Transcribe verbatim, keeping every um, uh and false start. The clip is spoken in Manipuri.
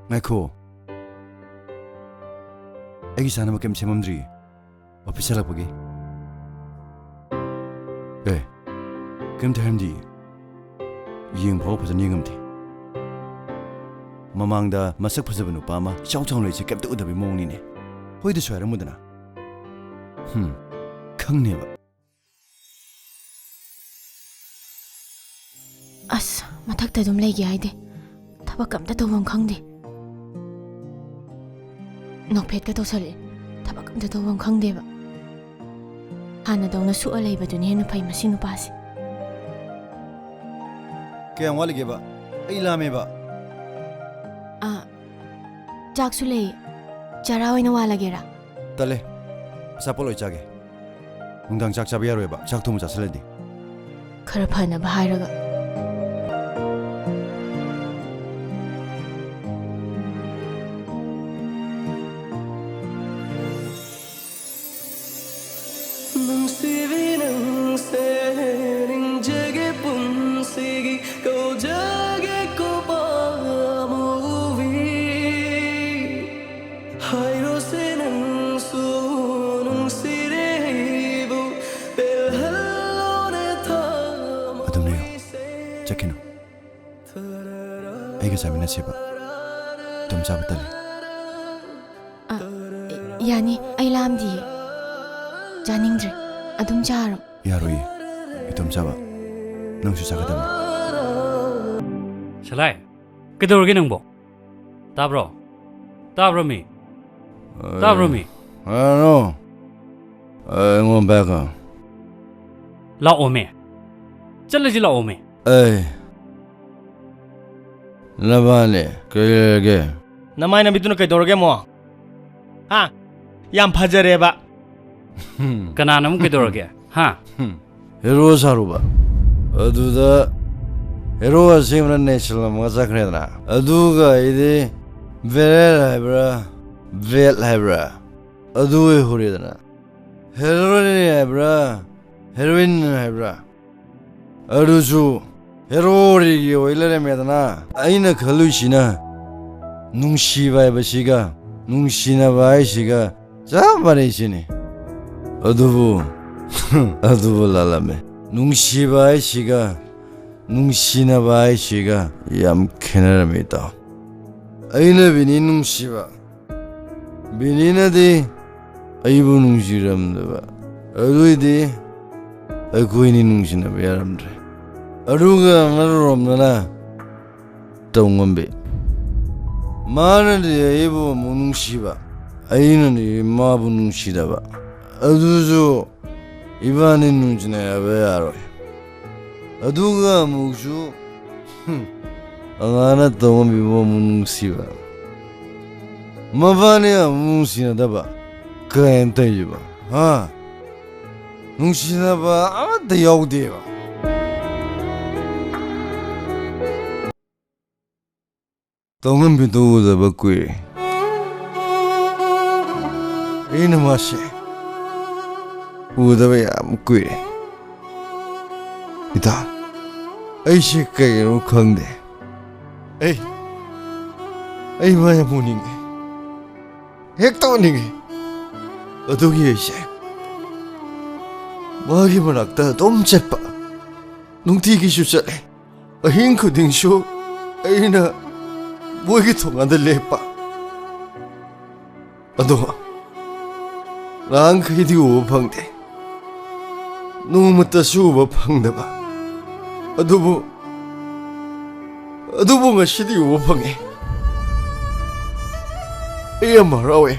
ꯉꯥꯏꯈꯣ꯫ ꯑꯩꯒꯤ ꯆꯥꯅꯕ ꯀꯩꯝ ꯁꯦꯝꯃꯝꯗ꯭ꯔꯤ꯫ ꯑꯣꯐꯤꯁ ꯍꯜꯂꯛꯄꯒꯤ꯫ ꯑꯦ, ꯀꯩꯝꯇ ꯍꯥꯏꯔꯝꯗꯤ꯫ ꯌꯦꯡ ꯐꯥꯎ ꯐꯖꯅ ꯌꯦꯡꯉꯝꯗꯦ꯫ ꯃꯃꯥꯡꯗ ꯃꯁꯛ ꯐꯖꯕ ꯅꯨꯄꯥ ꯑꯃ ꯏꯆꯥꯎ ꯆꯥꯎꯅ ꯂꯩꯁꯦ ꯀꯩꯝꯇ ꯎꯗꯕꯩ ꯃꯑꯣꯡꯅꯤꯅꯦ꯫ ꯍꯣꯏꯗꯁꯨ ꯍꯥꯏꯔꯝꯃꯨꯗꯅ꯫ ꯍꯝ, ꯈꯪꯅꯦꯕ꯫ ꯑꯁ, ꯃꯊꯛꯇ ꯑꯗꯨꯝ ꯂꯩꯒꯦ ꯍꯥꯏꯗꯦ꯫ ꯊꯕꯛ ꯑꯝꯇ ꯇꯧꯐꯝ ꯈꯪꯗꯦ꯫ ꯅꯣꯛꯐꯦꯠꯀ ꯇꯧꯁꯜꯂꯛꯑꯦ꯫ ꯊꯕꯛ ꯑꯝꯇ ꯇꯧꯐꯝ ꯈꯪꯗꯦꯕ꯫ ꯍꯥꯟꯅꯗꯧꯅ ꯁꯨꯛꯑ ꯂꯩꯕꯗꯨꯅ ꯍꯦꯟꯅ ꯐꯩ ꯃꯁꯤ ꯅꯨꯄꯥꯁꯦ꯫ ꯀꯌꯥꯝ ꯋꯥꯠꯂꯤꯒꯦꯕ? ꯑꯩ ꯂꯥꯝꯃꯦꯕ꯫ ꯑꯥ, ꯆꯥꯛꯁꯨ ꯂꯩ꯫ ꯆꯔꯥ ꯑꯣꯏꯅ ꯋꯥꯜꯂꯒꯦꯔꯥ? ꯇꯜꯂꯦ꯫ ꯑꯆꯥꯄꯣꯠ ꯂꯣꯏ ꯆꯥꯒꯦ꯫ ꯅꯨꯡꯗꯥꯡ ꯆꯥꯛ ꯆꯥꯕ ꯌꯥꯔꯣꯏꯕ, ꯆꯥꯛ ꯊꯣꯡꯕ ꯆꯥꯁꯤꯜꯂꯗꯤ꯫ ꯈꯔ ꯐꯅꯕ ꯍꯥꯏꯔꯒ꯫ ꯅꯨꯡꯁꯤꯕꯤ ꯅꯪꯁꯦ ꯅꯤꯡꯖꯒꯦ ꯄꯨꯟꯁꯤꯒꯤ ꯀꯧꯖꯒꯦ ꯀꯣ ꯄꯥꯝꯃꯨꯕꯤ꯫ ꯍꯥꯏꯔꯣꯁꯦ ꯅꯪꯁꯨ ꯅꯨꯡꯁꯤꯔꯦ ꯑꯩꯕꯨ ꯄꯦꯜꯍꯜꯂꯣꯅꯦ ꯑꯗꯨꯝ ꯂꯩꯌꯣ꯫ ꯊꯃꯣꯏꯁꯦ꯫ ꯆꯠꯈꯤꯅꯨ꯫ ꯑꯩꯒ ꯆꯥꯃꯤꯟꯅꯁꯦꯕ꯫ ꯏꯇꯣꯝ ꯆꯥꯕ ꯇꯜꯂꯦ꯫ ꯑ, ꯌꯥꯅꯤ, ꯑꯩ ꯂꯥꯝꯗꯤꯌꯦ꯫ ꯆꯥꯅꯤꯡꯗ꯭ꯔꯦ꯫ ꯑꯗꯨꯝ ꯆꯥꯔꯣ꯫ ꯌꯥꯔꯣꯏꯌꯦ꯫ ꯏꯇꯣꯝ ꯆꯥꯕ꯫ ꯅꯪꯁꯨ ꯆꯥꯒꯗꯕꯅꯤ꯫ ꯁꯂꯥꯏ, ꯀꯩꯗꯧꯔꯒꯦ ꯅꯪꯕꯣ? ꯇꯥꯕ꯭ꯔꯣ? ꯇꯥꯕ꯭ꯔꯣ ꯃꯤ? ꯇꯥꯕ꯭ꯔꯣ ꯃꯤ? ꯀꯅꯥꯅꯣ? ꯑꯩꯉꯣꯟꯗ ꯄꯥꯏꯔꯛꯀꯅꯨ꯫ ꯂꯥꯛꯑꯣꯃꯤ꯫ ꯆꯠꯂꯁꯤ ꯂꯥꯛꯑꯣꯃꯤ꯫ ꯑꯩ ꯅꯕꯥꯅꯤ ꯀꯩ ꯂꯩꯔꯒꯦ? ꯅꯃꯥꯏ ꯅꯃꯤꯠꯇꯨꯅ ꯀꯩꯗꯧꯔꯒꯦ ꯑꯃꯨꯛ? ꯍꯥ? ꯌꯥꯝ ꯐꯖꯔꯦꯕ꯫ ꯀꯅꯥꯅ ꯑꯃꯨꯛ ꯀꯩꯗꯧꯔꯒꯦ? ꯍꯥ? ꯍꯦꯔꯣ ꯁꯥꯔꯨꯕ꯫ ꯑꯗꯨꯗ ꯍꯦꯔꯣ ꯑꯁꯦꯡꯕꯅ ꯅꯩꯁꯜꯂꯝꯃꯒ ꯆꯠꯈ꯭ꯔꯦꯗꯅ꯫ ꯑꯗꯨꯒ ꯑꯩꯗꯤ ꯕꯦꯔꯦꯜ ꯍꯥꯏꯕ꯭ꯔꯥ, ꯕꯦꯠ ꯍꯥꯏꯕ꯭ꯔꯥ, ꯑꯗꯨ ꯑꯣꯏꯍꯧꯔꯦꯗꯅ꯫ ꯍꯦꯔꯣꯏꯟ ꯍꯥꯏꯕ꯭ꯔꯥ, ꯍꯦꯔꯣꯏꯟ ꯍꯥꯏꯕ꯭ꯔꯥ, ꯑꯗꯨꯁꯨ ꯍꯦꯔꯣꯔꯤꯒꯤ ꯑꯣꯏ ꯂꯩꯔꯝꯃꯦꯗꯅ꯫ ꯑꯩꯅ ꯈꯜꯂꯨꯏꯁꯤꯅ ꯅꯨꯡꯁꯤꯕ ꯍꯥꯏꯕꯁꯤꯒ ꯅꯨꯡꯁꯤꯅꯕ ꯍꯥꯏꯁꯤꯒ ꯆꯞ ꯃꯥꯟꯅꯩꯁꯤꯅꯤ꯫ ꯑꯗꯨꯕꯨ ꯑꯗꯨꯕꯨ ꯂꯥꯜꯂꯝꯃꯦ꯫ ꯅꯨꯡꯁꯤꯕ ꯍꯥꯏꯁꯤꯒ ꯅꯨꯡꯁꯤꯅꯕ ꯍꯥꯏꯁꯤꯒ ꯌꯥꯝ ꯈꯦꯠꯅꯔꯝꯃꯤ, ꯏꯇꯥꯎ꯫ ꯑꯩꯅ ꯕꯤꯅꯤ ꯅꯨꯡꯁꯤꯕ, ꯕꯤꯅꯤꯅꯗꯤ ꯑꯩꯕꯨ ꯅꯨꯡꯁꯤꯔꯝꯗꯕ꯫ ꯑꯗꯨꯏꯗꯤ ꯑꯩꯈꯣꯏꯅꯤ ꯅꯨꯡꯁꯤꯅꯕ ꯌꯥꯔꯝꯗ꯭ꯔꯦ꯫ ꯑꯗꯨꯒ ꯑꯃꯔꯣꯝꯗꯅ ꯇꯧꯉꯝꯕꯤ, ꯃꯥꯅꯗꯤ ꯑꯩꯕꯨ ꯑꯃꯨꯛ ꯅꯨꯡꯁꯤꯕ, ꯑꯩꯅꯗꯤ ꯃꯥꯕꯨ ꯅꯨꯡꯁꯤꯗꯕ꯫ ꯑꯗꯨꯁꯨ ꯏꯕꯥꯅꯤ ꯅꯨꯡꯁꯤꯅꯕ ꯌꯥꯔꯣꯏ꯫ ꯑꯗꯨꯒ ꯑꯃꯨꯛꯁꯨ, ꯍꯨꯝ, ꯑꯉꯥꯡꯅ ꯇꯧꯉꯝꯕꯤꯕꯨ ꯑꯃꯨꯛ ꯅꯨꯡꯁꯤꯕ, ꯃꯕꯥꯅꯤ ꯑꯃꯨꯛ ꯅꯨꯡꯁꯤꯅꯗꯕ꯫ ꯀꯩꯅꯣ ꯇꯧꯔꯤꯁꯤꯕꯣ? ꯍꯥ? ꯅꯨꯡꯁꯤꯅꯕ ꯑꯃꯠꯇ ꯌꯥꯎꯗꯦꯕ꯫ ꯇꯧꯉꯝꯕꯤꯗꯨ ꯎꯗꯕ ꯀꯨꯏꯔꯦ꯫ ꯑꯩꯅ ꯃꯥꯁꯦ ꯎꯗꯕ ꯌꯥꯝ ꯀꯨꯏꯔꯦ꯫ ꯏꯇꯥ, ꯑꯩꯁꯦ ꯀꯩꯒꯤꯅꯣ ꯈꯪꯗꯦ꯫ ꯑꯩ, ꯑꯩ ꯃꯥ ꯌꯥꯝ ꯎꯅꯤꯡꯉꯦ꯫ ꯍꯦꯛꯇ ꯎꯅꯤꯡꯉꯦ꯫ ꯑꯗꯨꯒꯤ ꯑꯩꯁꯦ ꯃꯥꯒꯤ ꯃꯅꯥꯛꯇ ꯑꯗꯨꯝ ꯆꯠꯄ꯫ ꯅꯨꯡꯇꯤꯒꯤꯁꯨ ꯆꯠꯂꯦ꯫ ꯑꯍꯤꯡ ꯈꯨꯗꯤꯡꯁꯨ ꯑꯩꯅ ꯃꯣꯏꯒꯤ ꯊꯣꯡꯒꯥꯟꯗ ꯂꯦꯞꯄ꯫ ꯑꯗꯣ ꯅꯍꯥꯟꯈꯩꯗꯤ ꯎꯕ ꯐꯪꯗꯦ꯫ ꯅꯣꯡꯃꯇꯁꯨ ꯎꯕ ꯐꯪꯗꯕ꯫ ꯑꯗꯨꯕꯨ, ꯑꯗꯨꯕꯨ ꯉꯁꯤꯗꯤ ꯎꯕ ꯐꯪꯉꯦ꯫ ꯑꯩ ꯌꯥꯝ ꯍꯔꯥꯎꯋꯦ꯫